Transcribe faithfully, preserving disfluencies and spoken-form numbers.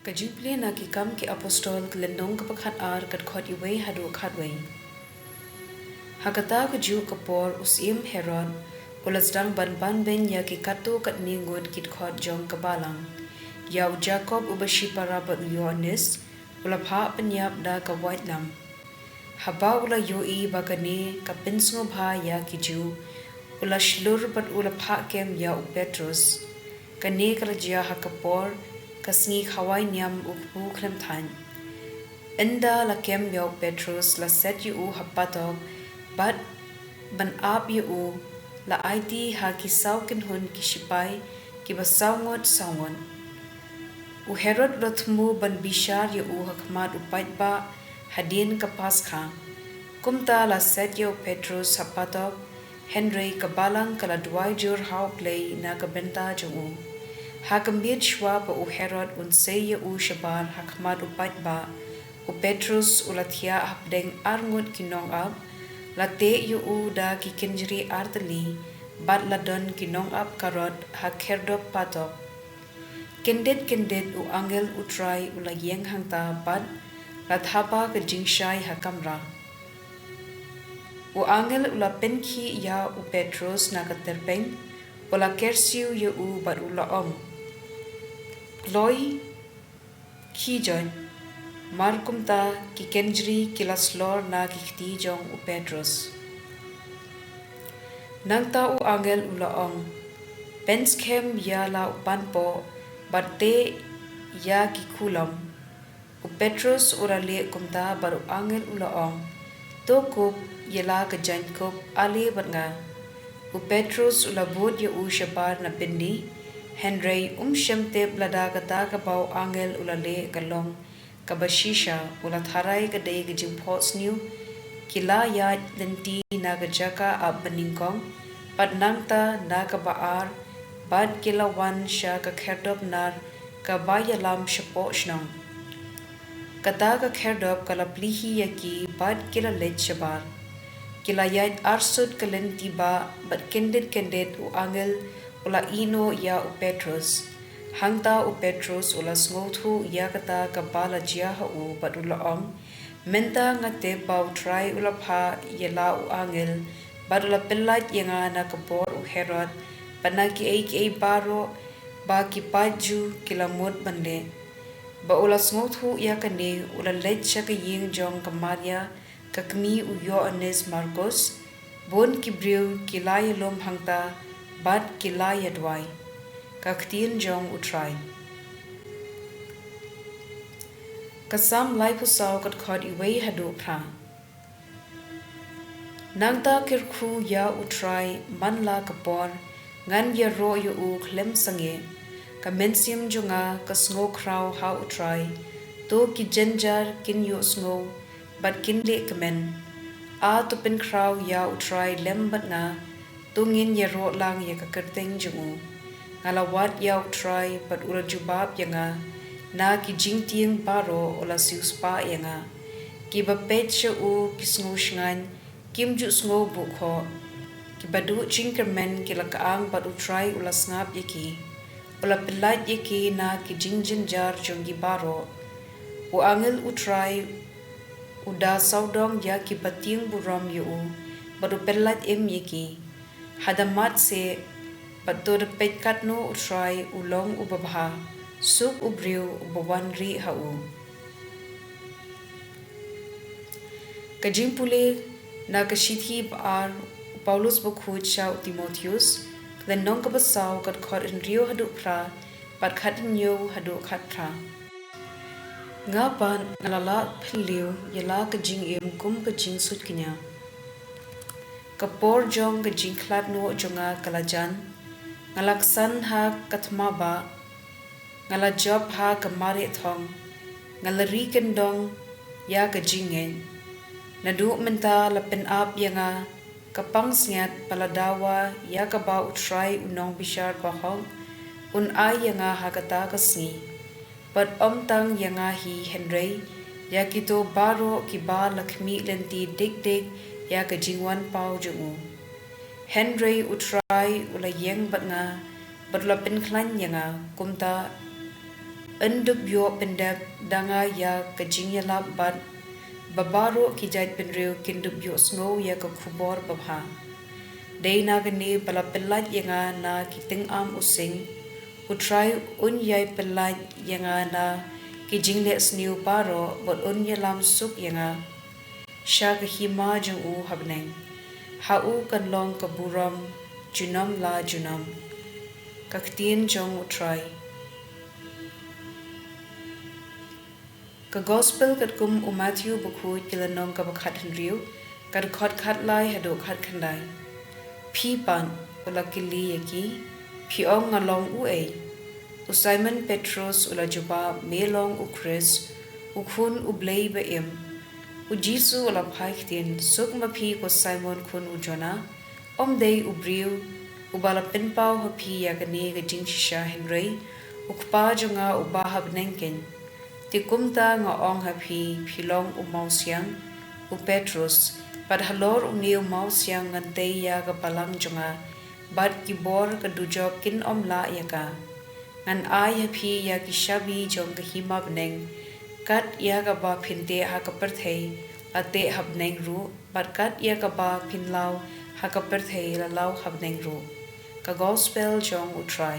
Ka jingpule na ki Kam ki Apostol, ka lynnong kaba khat ar, ka dkhot wei haduh khat wei. Ha kata ka juh ka por u syiem Herod u la sdang ban ban beiñ ïa ki katto katne ngut ki dkhot jong ka balang ïa u Jakob uba shipara bad u Ïoannis, u la phah pynïap da ka waitlam. Haba u la ïohi ba kane ka pynsngewbha ïa ki Jiw, u la shlur bad u la phah kem ïa u Petrus. Kane ka la jia ha ka por ka sngi khawai niam u kpu khlem thaiñ. Ynda la kem ïa u Petrus, la set ïa u ha patok bad ban ap ïa u, la aiti ha ki saw kynhun ki shipai kiba saw ngut saw ngut. U Herod u la thmu ban bishar ïa u ha khmat u paidbah hadien ka Paskha. Kumta la set ïa u Petrus ha patok, hynrei ka balang ka la duwai jur ha U Blei na ka bynta jong u. Ha ka miet shuwa ba u Herod un sei ïa u shabar ha khmat u paidbah, u Petrus u la thiah hapdeng ar ngut ki nongap, la teh ïa u da ki kynjri ar tylli, bad la don ki nongap karot ha khyrdop patok. Kyndit kyndit u angel U Trai u la ïeng hangta bad la thaba ka jingshai ha kamra. U angel u la pynkhih ïa u Petrus na ka tyrpeng, u la kyrsiew ïa u bad u la ong, kloi khie joit. Mar kumta ki kynjri ki la slor na ki kti jong u Petrus. Nangta u angel u la ong, pynskhem ïa la u panpoh bad teh ïa ki khulom. U Petrus u la leh kumta bad u angel u la ong, to kup ïa la ka jaiñkup ale bad nga. U Petrus u la bud ïa u shabar na byndi, hynrei um shym tip lada kata kaba u angel u la leh ka long kaba shisha. U la tharai ka dei ka jingphohsniew. Ki la ïaid lynti na ka jaka ap banyngkong, bad nangta na kaba ar, bad ki la wan sha ka khyrdop nar kaba ïalam shapoh shnong. Kata ka khyrdop ka la plie hi ïa ki bad ki la leit shabar. Ki la ïaid arsut ka lynti bah bad kyndit kyndit u angel u la ïehnoh ïa u Petrus. Hangta u Petrus u la sngewthuh ïa kata kaba la jia ha u bad u la ong, mynta nga tip ba U Trai u la phah ïa la u angel bad u la pyllait ïa nga na ka bor u Herod bad na kiei kiei baroh ba ki paid Jiw ki la mut ban leh. Ba u la sngewthuh ïa kane u la leit sha ka ïing jong ka Maria ka kmie u Ïoannis Markus. Bun ki briew ki la ïalum hangta bad ki la ïaduwai. Ka ktien jong U Trai. Ka Salm laiphew saw, ka dkhot wei haduh phra. Nangta kyrkhu ïa U Trai man la ka por, ngan ïaroh ïa u khlem sangeh. Ka mynsiem jong nga ka sngewkhraw ha U Trai. To ki jynjar kin ïohsngew bad kin leh kmen. A to pynkhraw ïa U Trai lem bad nga. To ngin ïaroh lang ïa ka kyrteng jong u. Nga la wad ïa U Trai bad u la jubab ïa nga. Na ki jingtieng baroh u la siewspah ïa nga. Kiba peit sha u ki sngewshngaiñ, kim ju sngew buh khoh. Kiba duh jingkyrmen ki la kyang bad U Trai u la sngap ïa ki. U la pyllait ïa ki na ki jingjynjar jong ki baroh. U angel U Trai u da sawdong ïa kiba tieng burom ïa u bad u pyllait im ïa ki. Hada mat seh bad to da peit katno U Trai u long uba bha. Suk u briew uba wan rieh ha u. Ka jingpule na ka shithi ba ar u Paulus bakhuid sha u Timotheus, ka lynnong kaba saw, ka dkhot hynriew haduh phra bad khathynñiew haduh khatphra. Nga pat nga la lah phylliew ïa la ka jingim kum ka jingsuidkñia. Ka por jong ka jingkhlad noh jong nga ka la jan. Nga la ksan ha ka thma bah. Nga la jop ha ka mareh thong. Nga la ri kyndong ïa ka jingngeit. Naduh mynta la pynap ïa nga ka pansngiat ba la dawa ïa kaba U Trai u nongbishar bahok un ai ïa nga ha kata ka sngi. Bad ym tang ïa nga hi hynrei ïa kito baroh kiba la khmih lynti dik dik ïa ka jingwan paw jong u. Hynrei U Trai u la ïeng bad nga bad u la pynkhlaiñ ïa nga. Kumta yn dup ïoh pyndep da nga ïa ka jingïalap, bad ba baroh ki jaitbynriew kin dup ïohsngew ïa ka khubor babha. Dei na kane ba la pyllait ïa nga na ki tyngam u sing. U Trai un ïai pyllait ïa nga na ki jinglehsniew baroh, bad un ïalam suk ïa nga sha ka hima jong u ha bneng. Ha u kan long ka burom junom la junom. Ka ktien jong u Trai. Ka Gospel katkum u Matthew, bakhuid, ka lynnong kaba khathynriew, ka dkhot khatlai haduh khatkhyndai. Phi pat, u la kylli ïa ki, phi ong nga long uei? U Simon Petros u la jubab, me long u Khrist, u Khun u Blei ba im. U Jisu u la phai ktien, suk ma phi ko Simon khun u Jona, ym dei u briew uba la pynpaw ha phi ïa kane ka jingshisha, hynrei u Kpa jong nga uba ha bneng keiñ. Te kumta nga ong ha phi, phi long u mawsiang, u Petros, bad halor une u mawsiang ngan tei ïa ka balang jong nga, bad ki bor ka dujok kin ym lah ïa ka. Ngan ai ha phi ïa ki shabi jong ka hima bneng. Kat ïa kaba phin teh ha ka pyrthei, la teh ha bneng ruh, bad kat ïa kaba phin law ha ka pyrthei, la law ha bneng ruh. Ka Gospel jong u Trai.